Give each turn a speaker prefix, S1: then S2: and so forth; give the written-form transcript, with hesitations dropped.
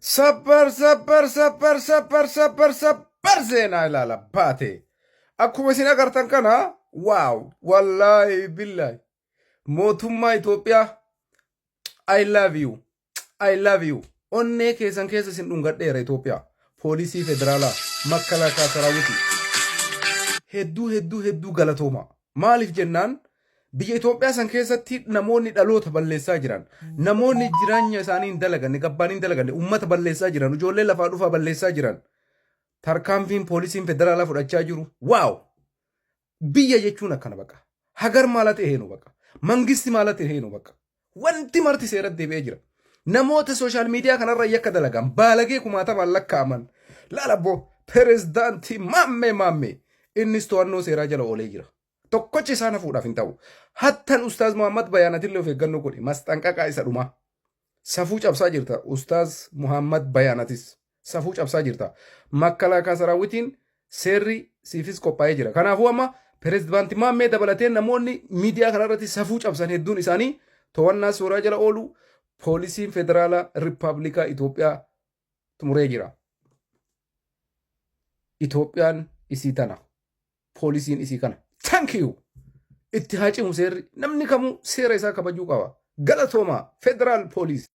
S1: Sabbar sabbar sabbar sabbar sabbar sabbar seenaa ilaala baate. Akkuma isin agartan kana, wow, wallaahi billaahi, mootummaa Itoophiyaa, I love you, I love you. Onnee keessan keessa isin dhungadheera. Itoophiyaa, poolisii federaalaa, makalaakaa saraawwitii, hedduu hedduu hedduu galatooma. Maaliif jennaan, biyya Itoophiyaa san keessatti namoonni dhaloota balleessaa jiran, namoonni jireenya isaanii hin dalaganne, gabbaan hin dalaganne, uummata balleessaa jiran, ijoollee lafaa dhufaa balleessaa jiran, tarkaanfiin poolisiin federaalaa fudhachaa jiru, wow, biyya jechuun akkana baqa. ሀገር ማለት ይሄ ነው በቃ. መንግስት ማለት ይሄ ነው በቃ. Wanti marti seeratti deebi'ee jira. Namoota social media kanarra yakka dalagan, baalagee kumaatamaan lakkaa'aman, lalabboo pirezidaantii Maammee Maammee, innis to'annoo seeraa jala oolee jira. Tokkochi isaan hafuudhaaf hin ta'u. Hattan Ustaaz Muhammad Bayaanatillee of eeggannoo godhe, masxanqaqaa isa dhumaa. Safuu cabsaa jirta, Ustaaz Muhammad Bayaanatis. Safuu cabsaa jirta. Makkalaakaa saraawwitiin seerri siifis qophaa'ee jira. Kanaafuu amma pirezidaantii Maammee dabalatee namoonni miidiyaa kanarratti safuu cabsan hedduun isaanii to'annaa seeraa jala oolu poolisiin federaalaa Riippaabilikaa Itoophiyaa xumuree jira. Itoophiyaan isii tana. Poolisiin isii kana. Thank you. Itti haa cimu seerri. Namni kamuu seera isaa kabajuu qaba. Galatooma federaal poolisii.